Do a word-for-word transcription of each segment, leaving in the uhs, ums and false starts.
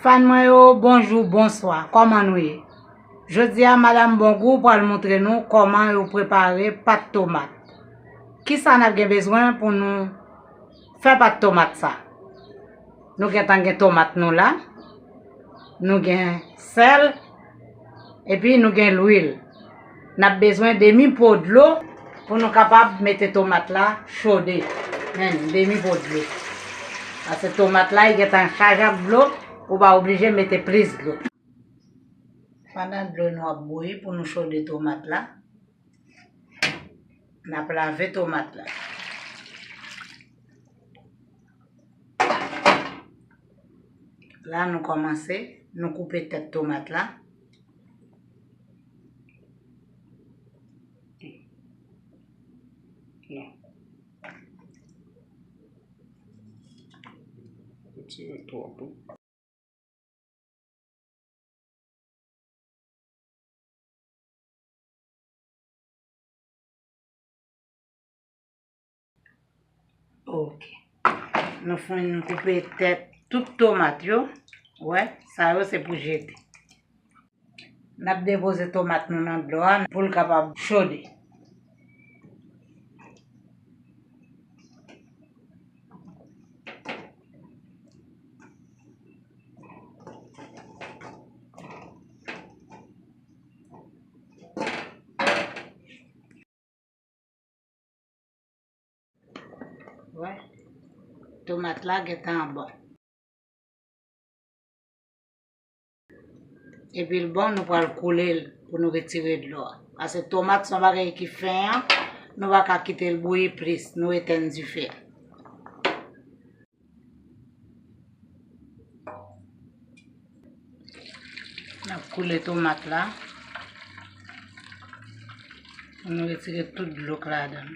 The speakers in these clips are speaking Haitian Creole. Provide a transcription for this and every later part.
Fan mwen yo, bonjou, bonswa. Kòman nou ye? Jodi a, Madanm Bongou pral montre nou kòman yo prepare pat tomat. Kisa n ap gen bezwen pou nou fè pat tomat sa? Nou gentan gen tomat nou la. Nou gen sèl. Epi nou gen lwil. N ap bezwen demi po dlo pou nou kapab mete tomat la chode. Men, demi po dlo. Paske tomat la, li gentan chaje ak dlo, ou pa oblije mete plis dlo. Pandan dlo nou ap bouyi pou nou chode tomat la, n ap lave tomat la. La, nou kòmanse, nou koupe tèt tomat la. Non. Retire twòp, wi. Ok. Nou fin koupe tèt tout tomat yo. Wè, sa yo se pou jete. N ap depoze tomat nou nan dlo a pou l kapab chode. Wè. Tomat la gentan bon. Epi l bon, nou pral koule l pou nou retire dlo a. Paske tomat se yon bagay ki fen an, nou pa ka kite l bouyi plis, nou etenn dife a. N ap koule tomat la. Pou nou retire tout dlo k ladan l.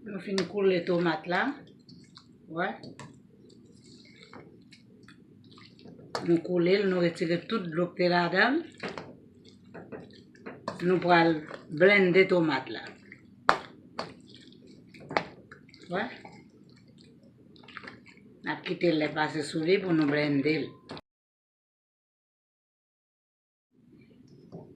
Nou fin koule tomat la. Wè. Nou koule l, nou retire tout dlo k te ladan l. Nou pral blende tomat la. Wè. N ap kite lè pase sou li pou nou blende l.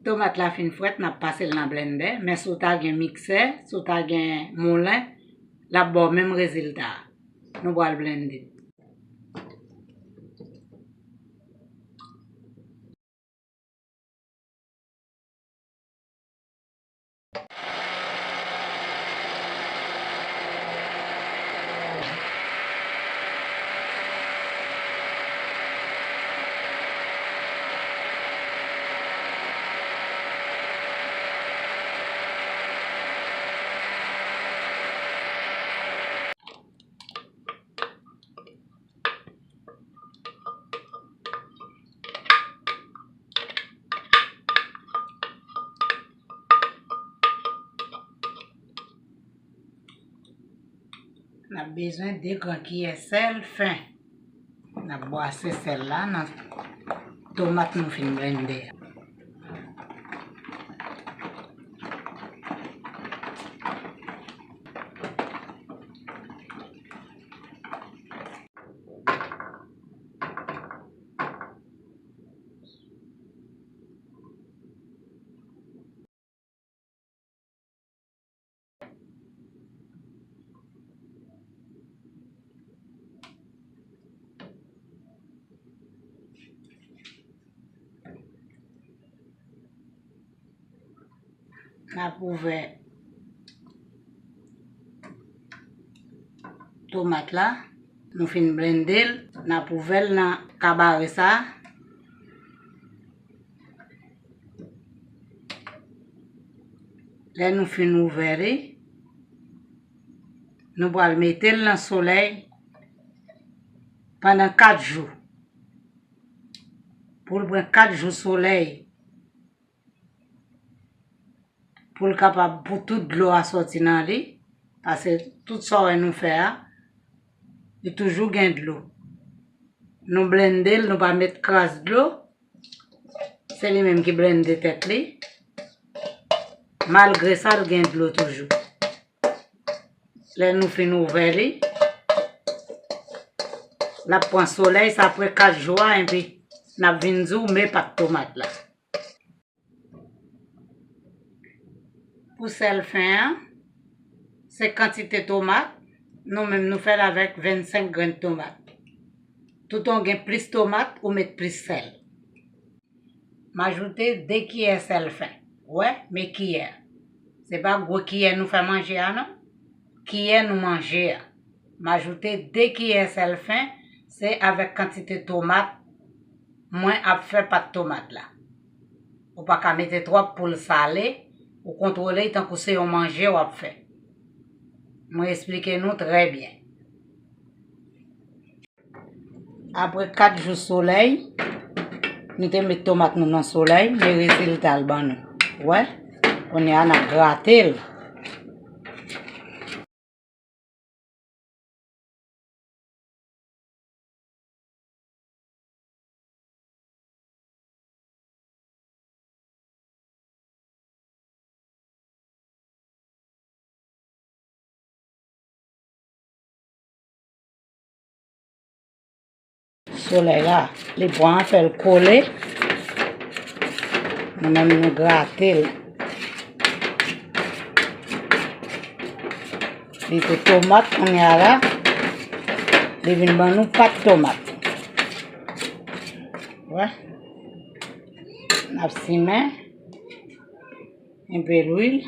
Tomat la fin frèt, n ap pase l nan blendè, men si w ta gen miksè, si w ta gen moulen, l ap ba w menm rezilta a. Nou pral blende. N ap bezwen de gran kiyè sèl fen. N ap bwase sèl la nan tomat nou fin blende a. N ap ouvè tomat la. Nou fin blende l. N ap ouvè l nan kabare sa. Lè nou fin ouvè li, Nou pral mete l nan solèy pandan kat jou. Pou l pran kat jou solèy, pou l kapab, pou tout dlo a sòti nan li, paske tout sa w wè nou fè a, li toujou gen dlo. Nou blende l, nou pa met kras dlo, se li menm ki blende tèt li. Malgre sa, l gen dlo toujou. Lè nou fin ouvè li, l ap pran solèy, sa apre kat jou a, epi n ap vin di w men pat tomat la. Pou sèl fen an, se kantite tomat, nou menm nou fè l avèk vennsenk grenn tomat. Toutan w gen plis tomat, ou met plis sèl. M ajoute de kiyè sèl fen. Wè, men kiyè. Se pa gwo kiyè nou fè manje a non. Kiyè nou manje a. M ajoute de kiyè sèl fen, se avèk kantite tomat mwen ap fè pat tomat la. Ou pa ka mete twòp pou l sale, ou kontwole l tankou se yon manje w ap fè. Mwen esplike nou trè byen. Apre kat jou solèy, nou te met tomat nou nan solèy, men rezilta l ban nou. Wè, kounye a n ap grate l. Solèy la, li pran fè l kole. Nou menm nou grate l. Li te tomat kounye a la. Li vin ban nou pat tomat. Wè. N ap simen. Enpe lwil.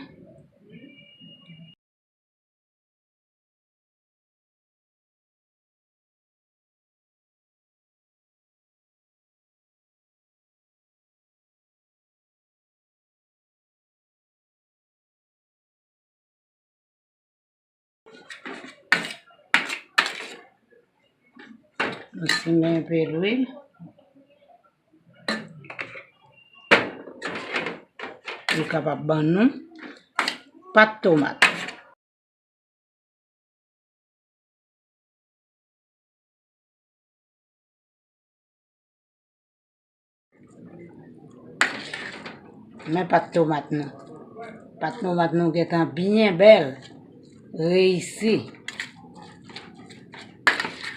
Nou simen enpe lwil. Li kapab ban nou pat tomat. Men pat tomat nou. Pat tomat nou gentan byen bèl, reyisi.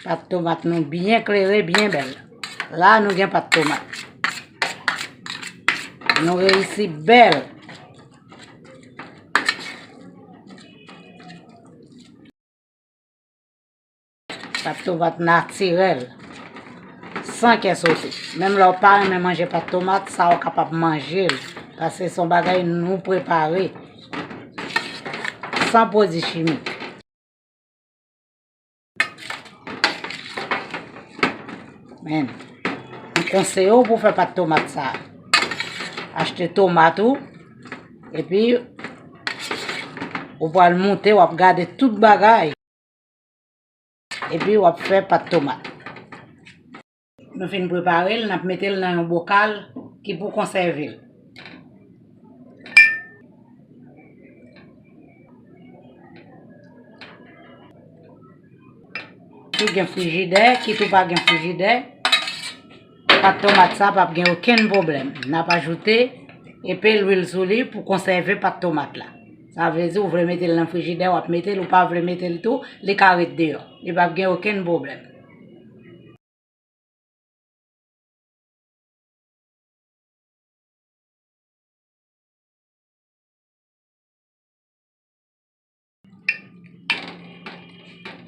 Pat tomat nou byen klere, byen bèl. La nou gen pat tomat. Nou reyisi bèl. Pat tomat natirèl, san kè sote. Menm lè w pa renmen manje pat tomat, sa w kapab manje l, paske se yon bagay nou prepare san pwodui chimik. Men, m konseye w pou w fè pat tomat sa. Achte tomat ou, epi ou pral moute, w ap gade tout bagay. Epi w ap fè pat tomat. Nou fin prepare l, n ap mete l nan yon bokal ki pou konsève l. Kit ou gen frijidè, kit ou pa gen frijidè, pat tomat sa p ap gen okenn pwoblèm. N ap ajoute enpe lwil sou li pou konsève pat tomat la. Sa vle di, ou vle mete l nan frijidè, w ap mete l, ou pa vle mete l tou, li ka ret deyò. Li p ap gen okenn pwoblèm.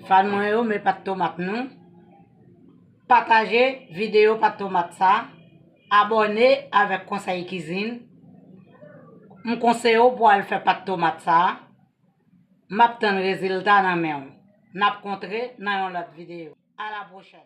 Fan mwen yo, men pat tomat nou. Pataje videyo pat tomat sa. Abòne avèk Konsèy Kizin. M konseye w pou w al fè pat tomat sa. M ap tann rezilta nan men w. N ap kontre nan yon lòt videyo. A la pwochèn.